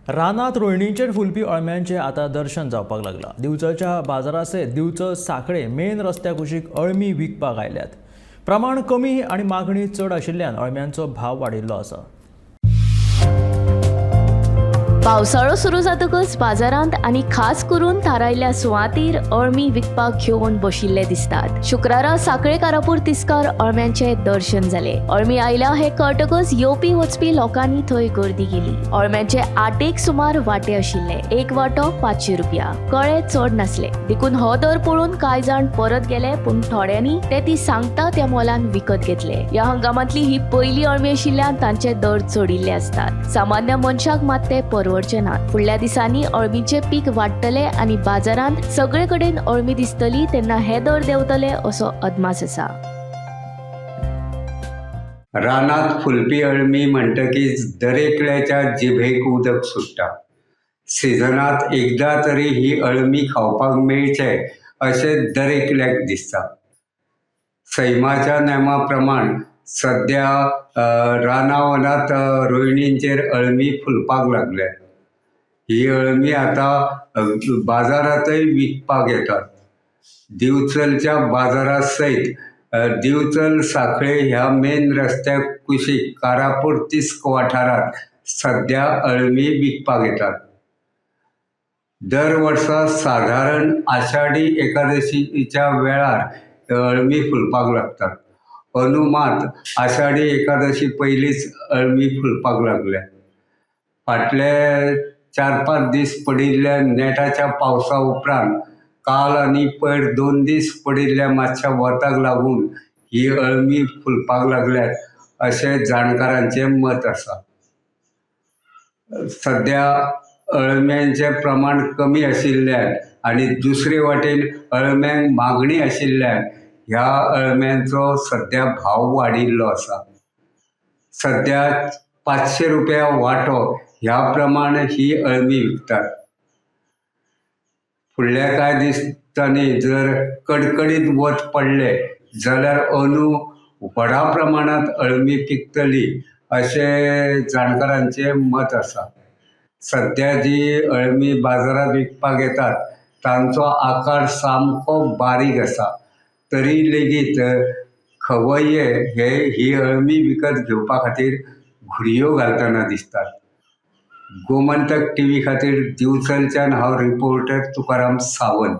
रानांत रोयणीचेर फुलपी अळम्यांचें आतां दर्शन जावपाक लागलां. दिवचलच्या बाजारा सयत दिवचल सांखळे मेन रस्त्या कुशीक अळमी विकपाक आयल्यात. प्रमाण कमी आनी मागणी चड आशिल्ल्यान अळम्यांचो भाव वाडिल्लो आसा. पावसाळो सुरू जातकच बाजारांत आनी खास करून थारायल्ल्या सुवातेर अळमी विकपाक घेवन बशिल्ले दिसतात. शुक्रारा सांखळे कारापूर तिस्कार अळम्यांचे दर्शन जाले. अळमी आयल्या हे कळटकच येवपी वचपी लोकांनी थंय गर्दी केली. अळम्यांचे 8 सुमार वांटे आशिल्ले. एक वांटो 500 रुपया. कळे चड नासले देखून हो दर पळोवन कांय जाण परत गेले, पूण थोड्यांनी ते ती सांगता त्या मोलान विकत घेतले. ह्या हंगामांतली ही पयली अळमी आशिल्ल्यान तांचे दर चडिल्ले आसतात. सामान्य मनशाक मात ते परवडचे नात. फुडल्या दिसांनी अळमीचे पीक वाडटले आनी बाजारांत सगळे कडेन अळमी दिसतली तेन्ना हे दर देंवतले असो अदमास आसा. रानांत फुलपी अळमी म्हणटकीच दरेकल्याच्या जिभेक उदक सुट्टा. सिजनांत एकदां तरी ही अळमी खावपाक मेळचें अशें दरेकल्याक दिसता. सैमाच्या नेमा प्रमाण सद्या रानां वनांत रोयणींचेर अळमी फुलपाक लागल्या. ही अळमी आतां बाजारांतय विकपाक येतात. दिवचलच्या बाजारा सयत दिवचल सांखळे ह्या मेन रस्त्या कुशीक कारापूर तिस्क वाठारांत सद्या अळमी विकपाक येतात. दर वर्सा सादारण आषाढी एकादशीच्या वेळार अळमी फुलपाक लागतात. अंदू मात आषाढी एकादशी पयलींच अळमी फुलपाक लागल्या. फाटले 4-5 दीस पडिल्ल्या नेटाच्या पावसा उपरांत काल आनी पयर 2 दीस पडिल्ल्या मातशा वताक लागून ही अळमी फुलपाक लागल्यात अशें जाणकारांचें मत आसा. सद्या अळम्यांचें प्रमाण कमी आशिल्ल्यान आनी दुसरे वाटेन अळम्यांक मागणी आशिल्ल्यान ह्या अळम्यांचो सद्या भाव वाडिल्लो आसा. सद्या 500 रुपया वांटो ह्या प्रमाण ही अळमी विकतात. फुडल्या कांय दिसांनी जर कडकडीत वत पडलें जाल्यार अंदू व्हडा प्रमाणांत अळमी पिकतली अशें जाणकारांचें मत आसा. सद्या जी अळमी बाजारांत विकपाक येतात तांचो आकार सामको बारीक आसा, तरी लेगीत खवय्ये हे ही अळमी विकत घेवपा खातीर घुरयो घालतना दिसतात. गोमंतक टीव्ही खातीर दिवचलच्यान हांव रिपोर्टर तुकाराम सावंत.